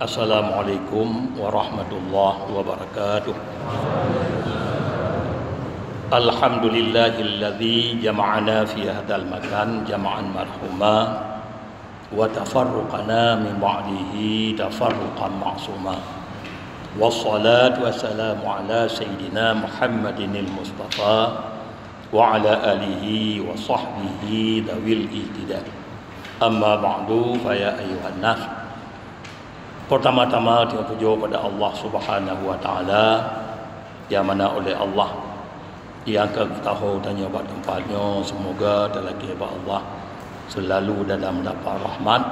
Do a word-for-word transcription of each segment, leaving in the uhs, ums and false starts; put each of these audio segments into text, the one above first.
Assalamualaikum warahmatullahi wabarakatuh. Alhamdulillahilladzi jama'ana fi hadzal makan jama'an marhuma, wa tafarraqana min ba'dihi tafarraqan ma'suma. Wassalatu wassalamu ala sayyidina Muhammadinil Mustafa wa ala alihi wa sahbihi dawil ihtida. Amma ba'du, fa ya ayyuhan nas. Pertama-tama, tanyoe pujoe pada Allah Subhanahu wa Taala, nyang mana oleh Allah nyang ka geutahô tanyoe bak teumpat nyoe. Seumoga talakée bak Allah seulalu dalam dapat rahmat,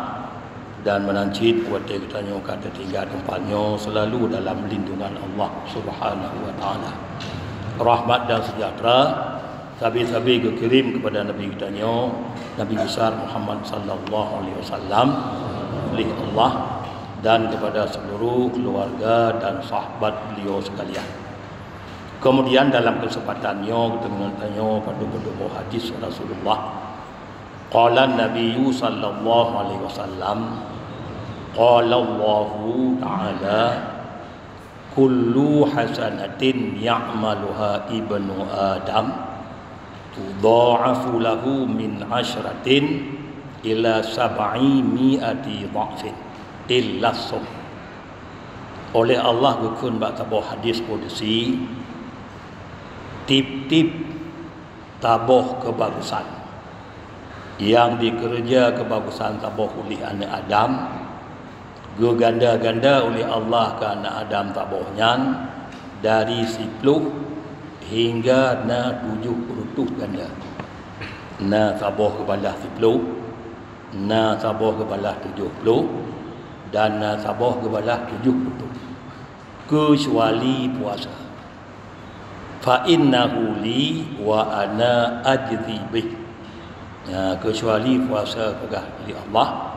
dan meunan cit watée geutanyoe ka teutinggai teumpat nyoe seulalu dalam lindungan Allah Subhanahu wa Taala. Rahmat dan sejahtera sabe-sabe geukirém keupada Nabi geutanyoe, Nabi Besar Muhammad sallallahu alaihi wasallam, lé Allah, dan kepada seluruh keluarga dan sahabat beliau sekalian. Kemudian, dalam kesempatan nyoe, geutanyoe padub-padub hadis Rasulullah. Qala Nabiyyu sallallahu alaihi wasallam, qala Allahu Ta'ala, "Kullu hasanatin ya'maluha ibnu Adam, tudha'afu lahu min asyratin ila sab'i mi'ati dha'fin, illa shaum." Oleh Allah geukheun bak saboh hadis kudusi, tiep-tiep saboh keubagusan nyang dikeureuja keubagusan saboh ulih aneuëk Adam, geuganda-ganda ulih Allah keu aneuëk Adam saboh nyan dari siploh hingga na tujoh reutôh ganda. Na saboh geubalah siploh, na saboh geubalah tujoh ploh, dan na saboh geubalah tujoh reutôh, keucuali puasa. "Fa innahu li wa ana ajzi bih." Ya, keucuali puasa peugah lé Allah,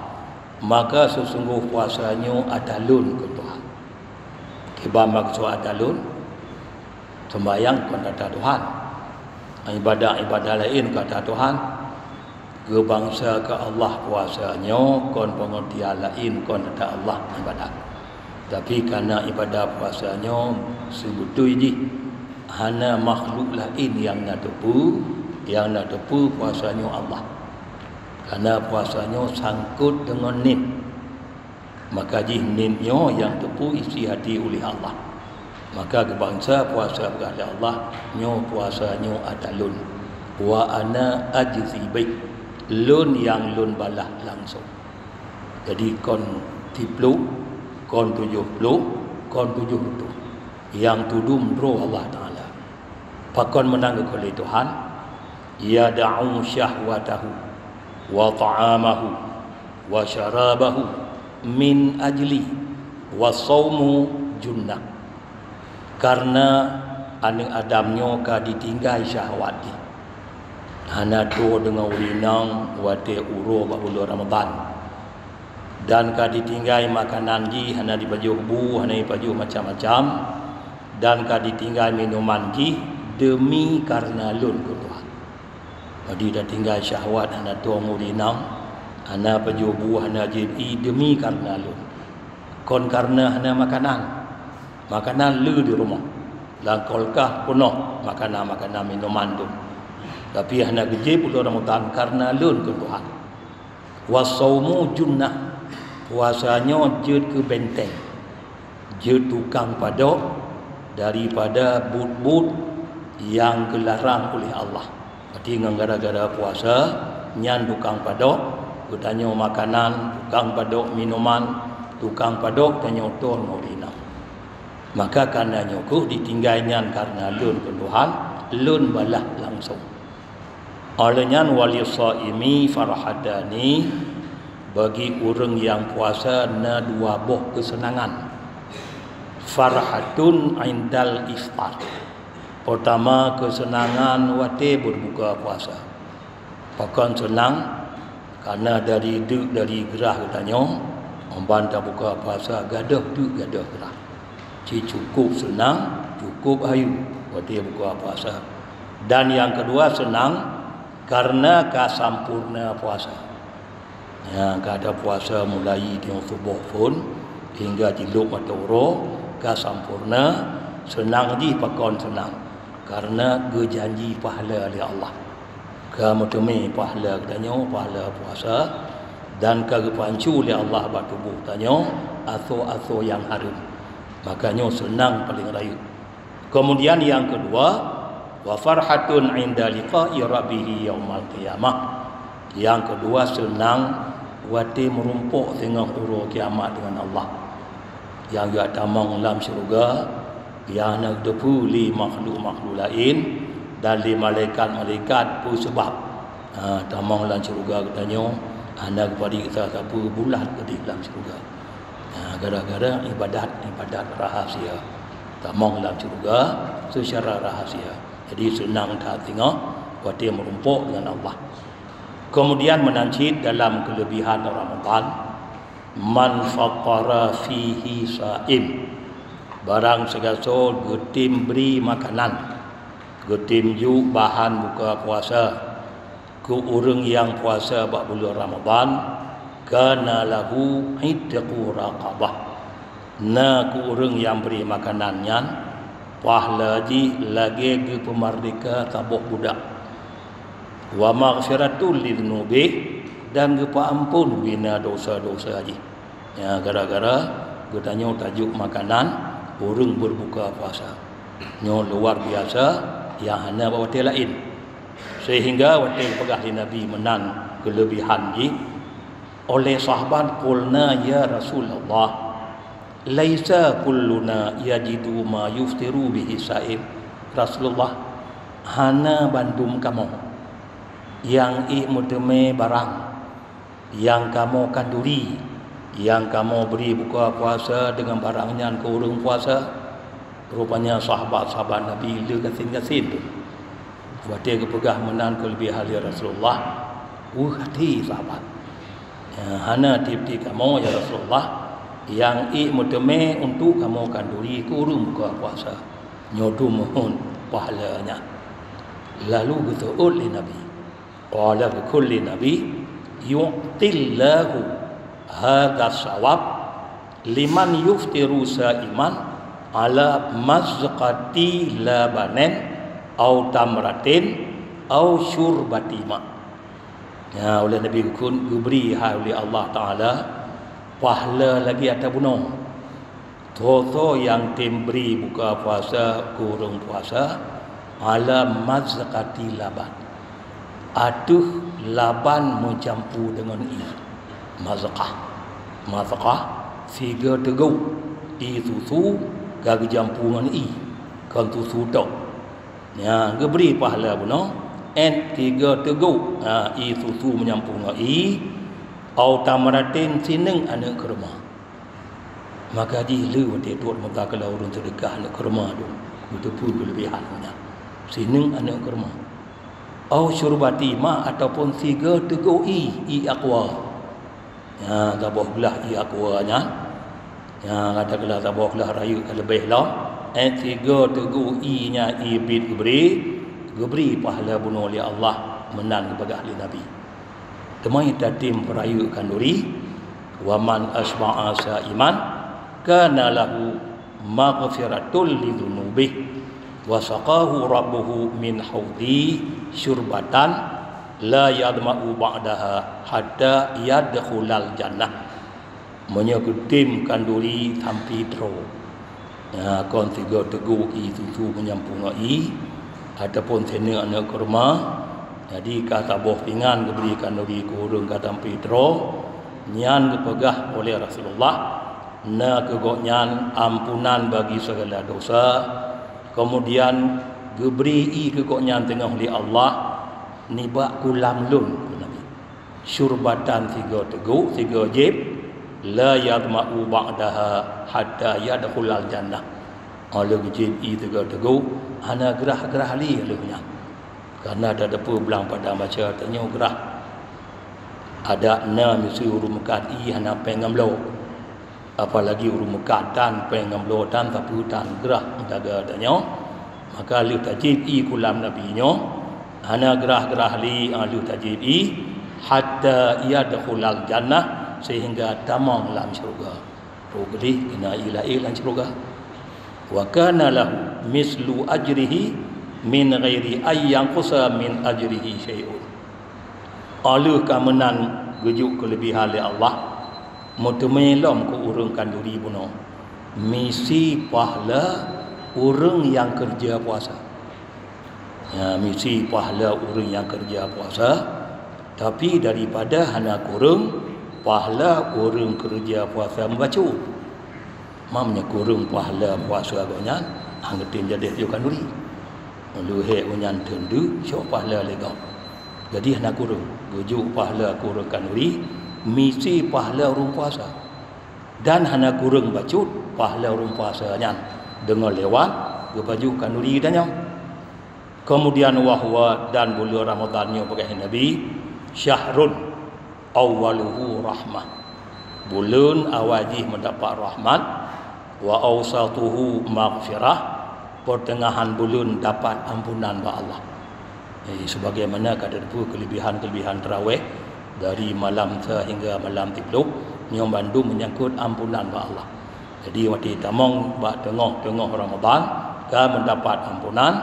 maka sesungguh puasa nyoe ata lôn keu Tuhan. Kiban maksud ata lôn? Sembahyang kon ata Tuhan. Ibadah-ibadah laén kon ata Tuhan. Geubansa keu Allah puasa nyoe kon peungeurtian laén kon ata Allah ibadah. Tapi kareuna ibadah puasa nyoe seubeutôi jih hana makhluk laén nyang na teupeu, nyang na teupeu puasa nyoe Allah. Kareuna puasa nyoe sangkot deungon niet. Maka jih niet nyoe nyang teupeu isi hati ulih Allah. Maka geubansa puasa peugah lé Allah, "Nyoe puasa nyoe ata lôn. Wa ana ajzi bih." Lôn nyang lôn balah langsong. Jadi kon siploh, kon tujoh ploh, kon tujoh reutôh. Nyang tudum droe Allah Taala. Pakon meunan geukheun lé Tuhan, "Yada'u syahwatahu wa ta'amahu wa syarabahu min ajli, wa saumu junnah." Kareuna aneuëk Adam nyoe ka ditinggai syahwat jih. Hana toe deungon ureuëng inong watée uroe bak buleuen Ramadhan. Dan ka ditinggai makanan jih, hana jipajoh bu, hana jipajoh macam-macam, dan ka ditinggai minuman jih deumi kareuna lôn keu Tuhan. Jadi tatinggai syahwat, hana toe ngon ureuëng inong, hana pajoh bu, hana jieb ié deumi kareuna lôn. Kon kareuna hana makanan. Makanan le di rumoh. Lam kulkas peunoh makanan-makanan minuman tu. Tapi hana geujieb buleuen Ramadhan kareuna lôn keu Tuhan. Wasaumu junnah, puasa nyoe jeuet keu benteng, jeuet tukang padok daripada buet-buet nyang geularang ulih Allah. Berarti ngon gara-gara puasa nyan tukang padok geutanyoe makanan, tukang padok minuman, tukang padok tanyoe thon ngon ureuëng inong. Maka kareuna nyoe kheueh ditinggai nyan kareuna lôn keu Tuhan, lôn balah langsong. Óh lheueh nyan, "Walishaimi farhatani," bagi ureuëng nyang puasa na dua boh keuseunangan. Farhatun indal iftar. Peurtama, keuseunangan watée beubuka puasa. Pakon seunang? Kareuna dari deuk dari grah geutanyoe, 'oh ban tabuka puasa gadôh deuk gadôh grah. Cit cukôp seunang, cukôp hayeu watée buka puasa. Dan nyang keudua seunang kareuna ka sampoereuna puasa. Nyang ka tapuasa mulai teungoh suboh phon, Hingga jilôp mata uroe ka sampoereuna, seunang jih pakon seunang, kareuna geujanji pahala lé Allah. Ka meuteumé pahala geutanyoe, pahala puasa, dan ka geupancu lé Allah bak tuboh tanyoe asoe-asoe nyang hareuem. Maka nyoe seunang paleng rayeuk. Keumudian nyang keudua, wa farhatun 'inda liqa'i rabbih yaumal qiyamah. Nyang keudua seunang watée meurumpok singoh uroe kiamat deungon Allah. Nyang jak tamong lam syeuruga, nyang hana geuteupeue lé makhluk-makhluk laén dan lé malaikat-malaikat peue seubab. Ha, tamong lam syeuruga geutanyoe hana geupadik sa-, sapeue bulat keudeh lam syeuruga. Ha, gara-gara ibadat-ibadat rahasia. Tamong lam syeuruga seucara rahasia. Jadi seunang that singoh watée meurumpok deungon Allah. Keumudian meunan cit dalam keuleubihan Ramadhan, man fattara fihi shaim. Barang sigasoe geutem bri makanan, geutem jok bahan buka puasa keu ureuëng nyang puasa bak buleuen Ramadhan, kana lahu 'itqu raqabah. Na keu ureuëng nyang bri makanan nyan, pahala jih lagée geupeumeurdeka saboh budak. Wa maghfiratul lidzunubih, dan geupeuamphon bina dosa-dosa jih. Ya, gara-gara geutanyoe tajok makanan ureuëng beurbuka puasa. Nyoe luar biasa nyang hana bak watée laén. Seuhingga watée geupeugah lé Nabi meunan keuleubihan jih, oleh sahabat, "Qulna, ya Rasulullah, laisa kulluna yajidu ma yuftiru bihi shaim." "Rasulullah, hana bandum kamoe nyang ék meuteumé barang nyang kamoe kanduri, nyang kamoe bri buka puasa deungon barang nyan keu ureuëng puasa." Rupanya sahabat-sahabat Nabi le gasien-gasien tu. Watée geupeugah meunan keuleubihan lé Rasulullah, weueh até sahabat. "Ya, hana tieb-tieb kamoe, ya Rasulullah, nyang ék meuteumé untuk kamoe kanduri keu ureuëng buka puasa. Nyoe dum meuhon pahala nyan." Lalu geuseuôt lé Nabi. Qala, geukheun lé Nabi, "Yu'tillahu hadza tsawab liman yuftiru shaiman ala mazqati labanin au tamratin au syurbati ma." Ya, oleh Nabi geukheun, geubri hai lé Allah Taala pahala lagée ata bunoe. Soe-soe nyang tem bri buka puasa keu ureuëng puasa, ala mazqati laban, ateueh laban meucampu deungon ie. Mazqah. Mazqah, sigoe teugok ie susu ka geujampu ngon ie, kon susu tok. Nyan geubri pahala bunoe, ét sigoe teugok, ha, ie susu meunyampu ngon ie, au tamratin, sineung aneuëk keureumo. Maka jih le watée tuet muka keu ureuëng seudeukah aneuëk keureumo tu, beuteupeue keuleubihan nyan. Sineung aneuëk keureumo. Au syurbati ma, ataupun sigoe teugok ie, ie aqua. Nyan saboh glah ie aqua nyan. Nyan gata glah saboh glah rayeuk ka leubeh lom. Ét sigoe teugok ie nyan ie biet geubri, geubri pahala bunoe lé Allah meunan geupeugah lé Nabi. Teuma tatem peurayeuk kanduri, "Wa man asba'a sa'iman kana lahu maghfiratul lidzunubih, wa saqahu rabbuhu min haudhi syurbatan la yadma'u ba'daha hatta yadkhulal jannah." Meunyoe geutem kanduri sampoe droe, na kon sigoe teugok ie susu meunyampu ngon ie, ataupun sineuk aneuëk keureumo, jadi ka saboh pingan geubri kanduri keu ureuëng ka sampoe droe, nyan geupeugah oleh Rasulullah, na keu gobnyan ampunan bagi segala dosa, keumudian geubri ie keu gobnyan teungoh lé Allah nibak kulam lôn, kheun Nabi. Syurbatan, sigoe teugok, sigoe jieb, la yadma'u ba'daha hatta yadkhulal jannah. Óh lheueh geujieb ie sigoe teugok, hana grah-grah lé lheueh nyan. Kareuna tateupeue blang padang mahsyar tanyoe grah. Adak na miseue ureuëng meukat ie hana péng ngon bloe. Apalagi ureuëng meukat tan péng ngon bloe tan sapeue tan grah meudaga tanyoe, maka lheueh tajieb ie kulam Nabi nyoe, hana grah-grah lé, ah, lheueh tajieb ie, hatta yadkhulal jannah, seuhingga tamong lam syeuruga. Roh gleh keuneuk ie laén lam syeuruga. Wa kana lahu mislu ajrihi min ghairi ay yanqusa min ajrihi syai'un. Óh lheueh ka meunan geujok keuleubihan lé Allah, meuteumé lom keu ureuëng khanduri bunoe, misi pahala ureuëng nyang keureuja puasa. Ya, misi pahala ureuëng nyang keureuja puasa, tapi daripada hana kureueng pahala ureuëng keureuja puasa meubacut. Mam nyoe kureueng pahala puasa gobnyan, hana tem jadi lé khanduri. Lheueh nyan teundeuk syok pahala lé gob. Jadi hana kureueng, geujok pahala keu ureuëng khanduri, misi pahala ureuëng puasa. Dan hana kureueng bacut pahala ureuëng puasa nyan deungon lewat geubacut khanduri geutanyoe. Keumudian wahwa dan buleuen Ramadhan nyoe peugah Nabi, syahrun awwaluhu rahmah. Buleuen awai jih meudapat rahmat, wa ausatuhu maghfirah, peuteungahan buleuen dapat ampunan bak Allah. Eh, sebagaimana ka teupeue keuleubihan-keuleubihan tarawih dari malam sehingga malam tiplôh, nyoe bandum meunyangkot ampunan bak Allah. Jadi, watée tamong bak teungoh-teungoh Ramadhan, ka meudapat ampunan,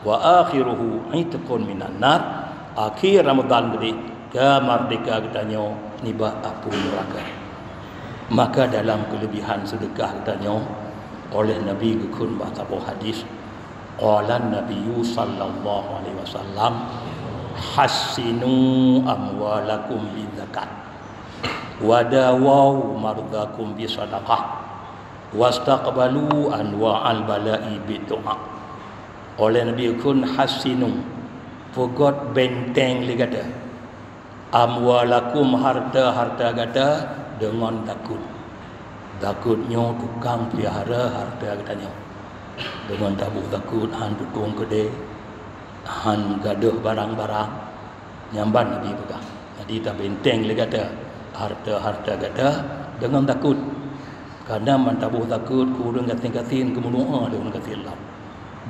wa akhiruhu itqun minan nar, akhé Ramadhan geude ka merdeka geutanyoe nibak apui nuraka. Maka dalam keuleubihan seudeukah geutanyoe, oleh Nabi geukheun bak saboh hadis, qala Nabiyyu sallallahu alaihi wasallam, "Hassinu amwalakum bizakat, wa dawau mardhakum bisadaqah, wastaqbalu anwa'al bala'i bidu'a." Oleh Nabi geukheun, "Hassinu, peugöt benteng lé gata, amwalakum, harta-harta gata, deungon takot." Takot nyoe tukang peulihara harta geutanyoe. Deungon taboh takot, han tutong keudè, han gadôh barang-barang. Nyan ban Nabi peugah. Jadi, tabenteng lé gata harta-harta gata deungon takot. Kadang ban taboh takot keu ureuëng gasien-gasien, geumeudoá lé ureuëng gasien lom,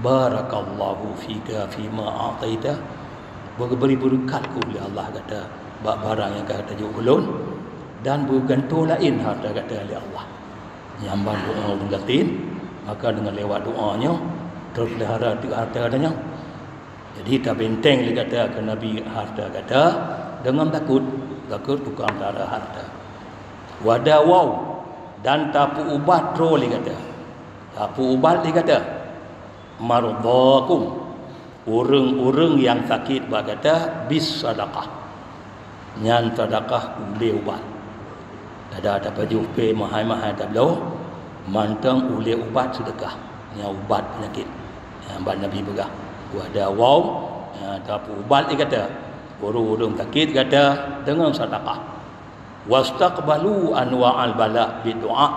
"Barakallahu fika fima a'taita." Beugeubri beureukat keu lé Allah gata bak barang nyang ka gata jok ulôn, dan beugantoe laén harta gata lé Allah. Nyan ban doá ureuëng gasien, maka deungon lewat doá nyoe, teupeulihara teuk harta gata nyoe. Jadi, tabenteng lé gata keu Nabi harta gata deungon takot, takot tukang peulihara harta. Wa dawau, dan tapeuubat droe lé gata. Tapeuubat lé gata. Mardhakum, ureuëng-ureuëng nyang sakét bak gata, bis sadaqah. Nyan sadaqah ulée ubat. Tada tapajoh pé meuhai-meuhai tabloe, mantong ulée ubat seudeukah. Nyan ubat peunyakét. Nyan ban Nabi peugah, "Wa dawau," nyan tapeuubat lé gata ureuëng-ureuëng sakét gata deungon sadaqah. "Wastaqbalu anwa'al bala bidu'a,"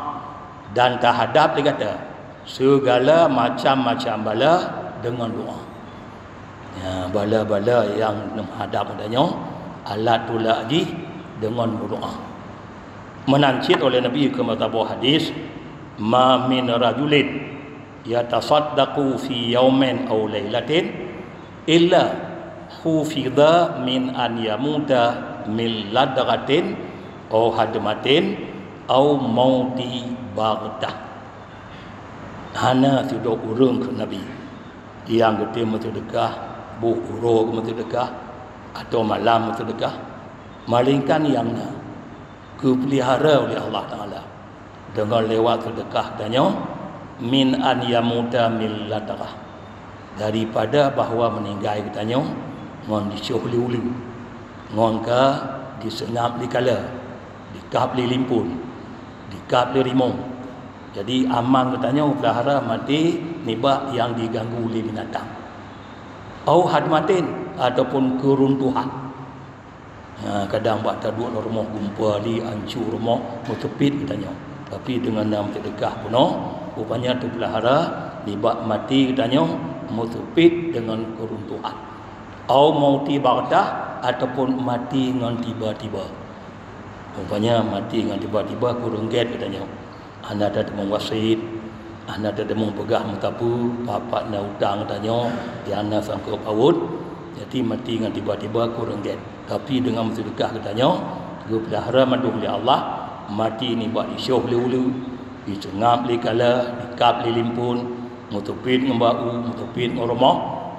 dan tahadab lé gata sigala macam-macam bala deungon doá. Ya, bala-bala nyang neuhadab geutanyoe, alat tulak jih deungon meudoá. Meunan cit oleh Nabi keu meusaboh hadis, "Ma min rajulin yatasaddaqu fi yaumin aw lailatin illa hufidha min an yamuta min ladghatin aw hadmatin aw mauti baghtah." Hana sidroe ureuëng, kheun Nabi, nyang geutem meuseudeukah, boh uroe geumeuseudeukah, atau malam meuseudeukah, malaingkan nyang na geupeulihara uleh Allah Taala deungon lewat seudeukah tanyoe, min an yamuta min ladghah, daripada bahwa meuninggai geutanyoe ngon jisoh lé uleue, ngon ka jiseungab lé kala, dikab lé limpon, dikab lé rimong. Jadi, aman geutanyoe peulihara maté nibak nyang jiganggu lé binatang. Au hadmatin, ataupun keuruntuhan. Ha, kadang bak taduek lam rumoh, geumpa lé, anco rumoh, meuteupit geutanyoe. Tapi deungon na meuseudeukah bunoe, rupanya teupeulihara nibak maté geutanyoe meuteupit deungon keuruntuhan. Au mauti baghtah, ataupun maté ngon tiba-tiba. Rupanya maté ngon tiba-tiba kureueng gét geutanyoe. Hana tateumong wasiet, hana tateumong peugah meusapeue, pat-pat na utang tanyoe nyang na sangkot pawöt, jadi maté ngon tiba-tiba kureueng gét. Tapi deungon meuseudeukah geutanyoe, geupeulihara mandum lé Allah, maté nibak jisoh lé uleue, Jiseungab lé kala, jikab lé limphon, meuteubiet ngon bak u, meuteubiet ngon rumoh,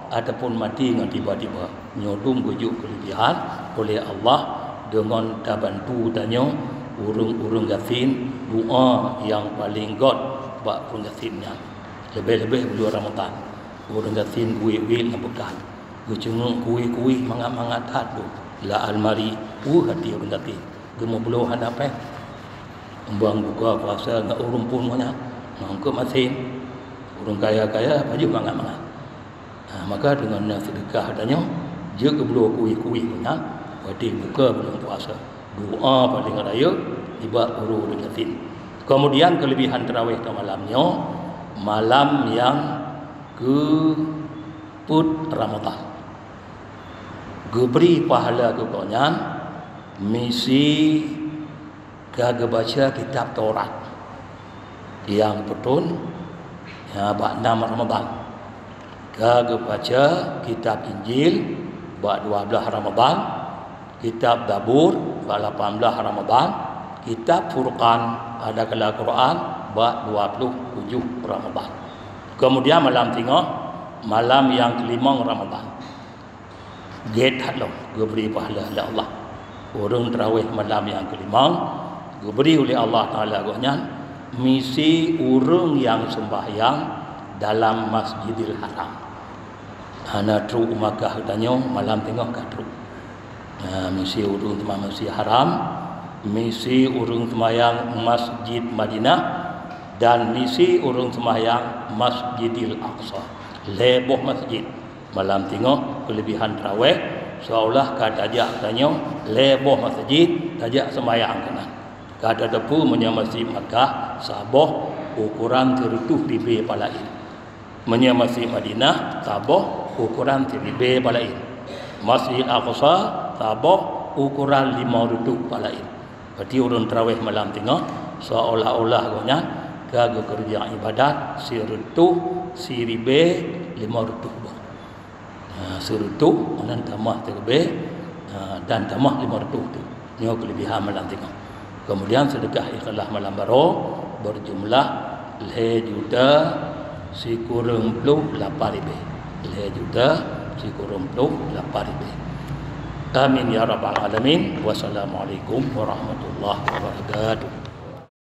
ataupun maté ngon tiba-tiba. Nyoe dum geujok keuleubiehan uleh Allah deungon tabantu tanyoe ureuëng-ureuëng gasien doa nyang paleng gét bak ureuëng gasien nyan. Leubeh-leubeh buleuen Ramadhan, ureuëng gasien geuwét-wét lam peukan, geuceungeuk kueh-kueh mangat-mangat that dum lam almari, uh até ureuëng gasien. Geumeubloe hana péng. Umbang buka puasa ngon ureuëng phon ngon nyan, ngon keu masin. Ureuëng kaya-kaya pajoh mangat-mangat. Ha, maka deungon na seudeukah tanyoe, jeuet geubloe kueh-kueh ngon nyan, watée buka buleuen puasa. Doa paleng rayeuk nibak ureuëng-ureuëng gasien. Keumudian keuleubiehan tarawih ta malam nyoe, malam nyang keupeuet Ramadhan. Geubri pahala keu gobnyan misi ka geubaca kitab Taurat nyang peuthon, ya, bak nam Ramadhan. Ka geubaca kitab Injil bak dua blaih Ramadhan, kitab Zabur bak lapan blaih Ramadhan, kitab Furqan, adakala Quran, bak dua ploh tujoh Ramadhan. Keumudian malam singoh, malam nyang keulimong Ramadhan. Gét that lom geubri pahala lé Allah. Ureuëng tarawih malam nyang keulimong geubri uleh Allah Taala gobnyan misi ureuëng nyang seumbahyang dalam Masjidil Haram. Hana trok u Makkah geutanyoe, malam teungoh ka trok. Ha, misi ureuëng teuma Masjid Haram, misi ureuëng seumbahyang Masjid Madinah, dan misi ureuëng seumbahyang Masjidil Aqsa. Lhée boh masjid. Malam teungoh keuleubiehan tarawih, seolah ka tajak tanyoe lhée boh masjid tajak seumbahyang keunan. Ka tateupeue meunyoe Masjid Makkah saboh ukoran sireutôh ribée palaén. Meunyoe Masjid Madinah saboh ukoran siribée palaén. Masjid Aqsa saboh ukoran limong reutôh palaén. Berarti ureuëng tarawih malam teungoh seolah-olah gobnyan ka geukeureuja iébadat sireutôh siribée limong reutôh boh. Ha, sireutôh, meunan tamah teubeh, ha, dan tamah limong reutôh tu. Nyoe keuleubiehan malam teungoh. Keumudian seudeukah ikhlas malam baroe beujumlah lhée juta sikureueng ploh lapan ribée. Lhée juta sikureueng ploh lapan ribée. Amin ya rabbal alamin. Wassalamualaikum warahmatullahi wabarakatuh.